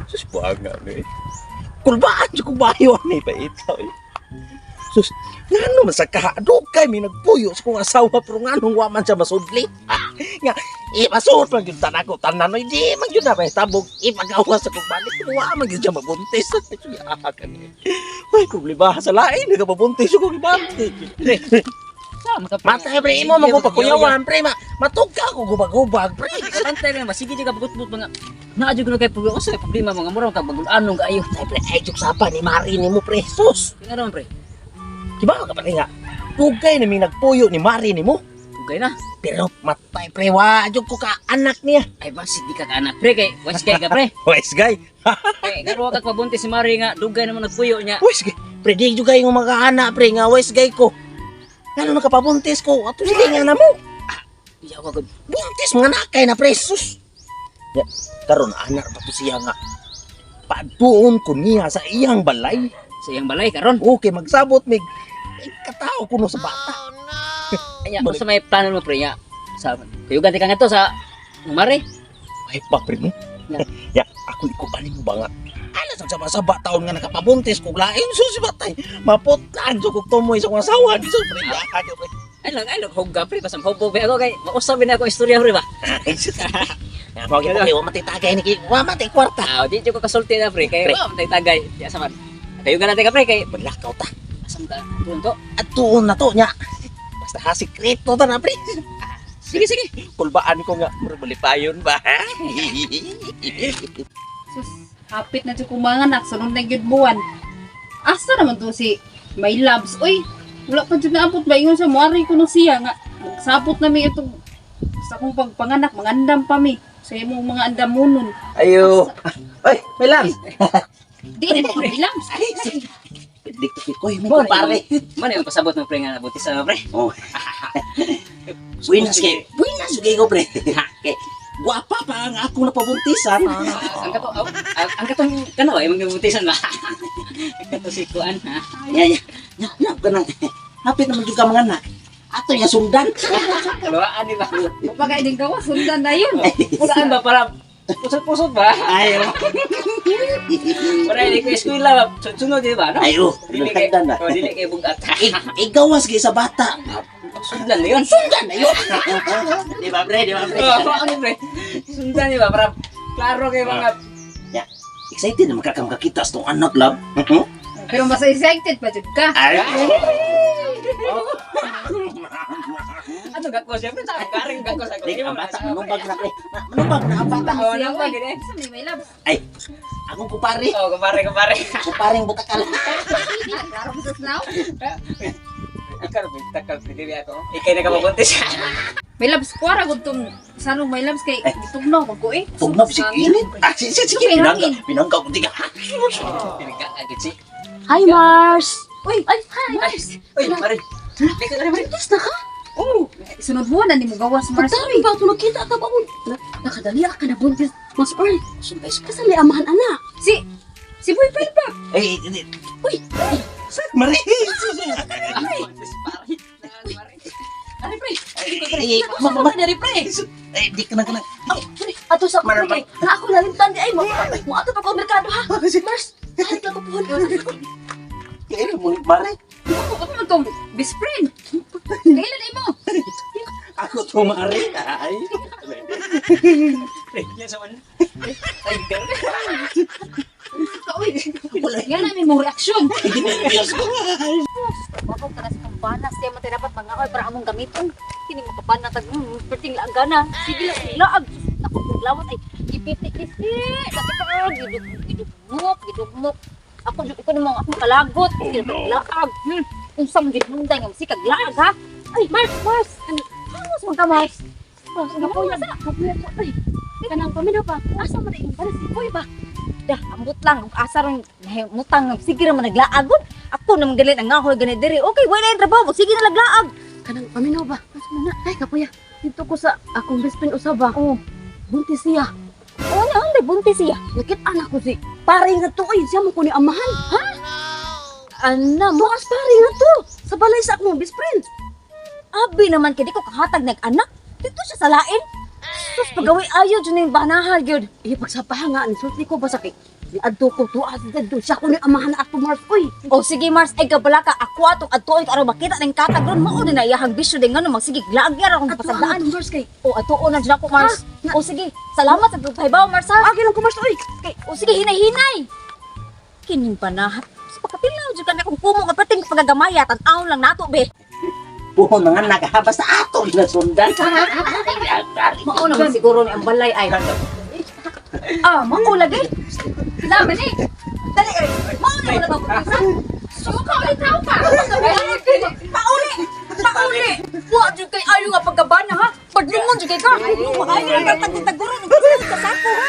Sus, buang nga ni. Kulbaan siya kung bayo ni paitaw eh. Sus, ngano man sa kahadukay may nagpuyo sa kong asawa pero nganong wa man siya masudli. Nga, masud man gyud tanan ko tanan oy di man gyud na may tabog ipagawa sa kong balik pero wa man gyud siya mabuntis. Ah, kani. Ay, problema sa lain nagababuntis ko ibalik. Sama ka. Matay pre imo magpakuyawan pre ma matugka ko gubag-gubag pre. Antay rin ba sige di ka bugutbut mga naa jud ko kay problema usa problema mga mura ka bagul-anong kaayo. Ay pre, ay juk sapa ni Mari nimo pre. Sus. Nga naman pre. Di ba ka pare nga? Dugay na mi nagpuyo ni Mari nimo. Dugay na. Pero matay pre wa jud ko ka anak niya. Ay basit di ka kaanak pre kay wise guy ka pre. Wise guy. Kay ngano ka pabuntis si Mari nga dugay naman nagpuyo niya. Wise guy. Pre di jud kay nga mga anak pre nga wise guy ko. Ngano nakapabuntis ko? Ato sige nga na mo. Iyaw ka gud. Buntis mga nakay na pre sus. Ya, karon anak pa to siya nga. Paduon ko niya sa iyang balay. Sa iyang balay karon. Okay, magsabot mig. Eh, katao kuno sa bata. Anya unsa may plano mo pre nya? Sa kayugan ti ka ngadto sa Mari. Ay, pa, pre, no? Ya. Ya, ako ikupanin mo ba nga? Ala sa sama sa taon nga nakapabuntis kog lain sus batay. Maputlan jud kog tumoy sa kong asawa. Sus pre, ya, ka pre. Ay lang hugga pre basang hubog ba ako kay mausab na ako istorya pre ba. Ay, sus. Ya, mao gyud pre, wa matitagay ni wa matay kwarta. Ah, di jud ko kasulti na pre kay Pre. wa man tagay. Di asa man. Kayugan natin ka pre kay Balakaw ta. asam ta tuon to. At tuon na to nya. Basta ha sikreto ta na pre. Sige sige. Kulbaan ko nga murag malipayon ba. Sus, hapit na jud kong mga anak, sunod na gyud buwan. Asa naman to si My Loves? Uy, wala pa jud naabot ba ingon sa muari ko no siya nga magsabot na mi itong sa akong pagpanganak, mangandam pa mi sa imong mga andamunon. Ayo. Ay, may lang. Di na ko My Loves. Dikit ko may kumpare. Man yung pasabot mo pre nga nabuntis na pre. Oh. Buenas kay. Buenas kay ko pre. Kay guwapa pa ang akong napabuntisan. Ang kato aw, ang katong kano ay magbuntisan ba. Ang kato si kuan ha. Ya ya. Ya, ya kanang hapit naman jud ka mga anak. Ato ya sundan. Kalawaan di ba? Kapag ay gawa, sundan na yun. Pulaan ba para pusod-pusod ba? Ayo. Para hindi ko eskwela ba? Sunod di ba no? Ayo, Dili kay sundan na. oh, dili kay bugat. Igawas kay sa bata. Sundan na yun. Sundan na yun. Di ba pre? Di ba pre? Oh, ano pre? Sundan di ba para klaro kay mga Ya, excited na makakam kakita sa tong anak lab. Pero mas excited pa jud ka. Ay. Ano gako siya pre? Sa karing gako sa Di, ang bata manumbag na pre. Manumbag na ang bata. Oh, nambag gid eh. Asa may My Loves? Ay, akong kupare. Oh, kumpare, kumpare. Kupareng butakal. Klaro ko sa snow. Ikaw, takal, dili ako. Ikay nagapabuntis. My Loves, kuwara gud tong sanong My Loves kay Ay. gitugnaw man ko eh. Tugnaw si init. Ah, sige, sige, Sige, pinangga, hangin. pinangga ko tiga. Pinagka agad si. Hi, Mars! Uy, Ay, hi! Mars. Uy, mare. Di ka mare. Buntis na ka? Oh, sunod buwan na ni mo gawas Mars. Pagdami ba ito nakita ka ba? Nakadali ka na buntis. Mas Earl, kasi may amahan ana. Si boyfriend ba? Eh, eh, Uy, ay, Mari. Buntis pare. Mare pre. Eh, ma, ma, ma, pre. Eh, di ka na ka na. Pre, ato sa Mar- pre, na ako nalimtan di ay mo. Mo ato pa ko merkado ha. Mars, kahit lang ko puhon. Kailan mo, Mari? Ako, ako man tong best friend. Kailan imo? Ako to, Mari. Ay. Pre, yan sa man. Ay, ganun. Uy, yan namin mong reaksyon. Diyos ko. Wako ka na sa kumbana siya man tayo dapat mga para among gamiton. Kini makabana tag perting laagana. Sige lang laag. Ako kung lawat ay ipiti-iti. Dati pa gidug gidugmok, gidugmok. Ako jud ko namang akong kalagot. Sige oh, laag. Unsa man jud nunday nga sikag laag ha. Ay, Mars, Mars. Ano? Hangos man ka Mars. Mars, kapuya sa. Kapuya ko. Ay, kanang paminaw pa. Asa man imong bana si Boy ba? Dah, ambot lang ug asa ron mutang sige ra man naglaagod. Ako naman galit ang ngahoy gani diri. Okay, wala yung trabaho. Sige na laglaag. Kanang paminaw ba? Asa man na? Ay, kapuya. Dito ko sa akong best friend usaba. Oh. Buntis siya. Oo na, anday buntis siya. Nakita na ko si pare nga to ay siya mo ko ni amahan. Ha? Ana mo, Bukas pare nga to. Sa balay sa akong best friend. abi naman kay di ko kahatag nag-anak. Dito siya sa lain. Sus, pagawi ayo dyan yung banahan gyud. Eh, pagsapaha nga, ni sulti ko basta kay niadto ko tuwa didto siya ko ni amahan ato Mars uy. O sige Mars, ay gabala ka ako atong adtuon ka aron makita ning katag ron mao ni na iyahang bisyo din ngano magsigig laag gyud akong Ato pasagdaan. ato Mars kay. O atuon na jud ako Mars. O sige, salamat sa pagpahibaw Mars ha. Agi lang ko Mars uy. Kay, o sige hinay-hinay. Kining panahat. Sa pagkatilaw jud kami kung kumo ka pating pagagamaya tan-aw lang nato be. Buhon mga anak ha, basta ato na sundan. Mao naman siguro ni ang balay ay. Ah, mao lagi. Laban eh. Dali ay. Mao na wala ba ko isa? Sumuka ulit tao ka. Pauli. Pauli. Wa jud kay ayo nga pagkabana ha. Padlungon jud kay ka. Maayo nga tagtaguro ng sa sako ha.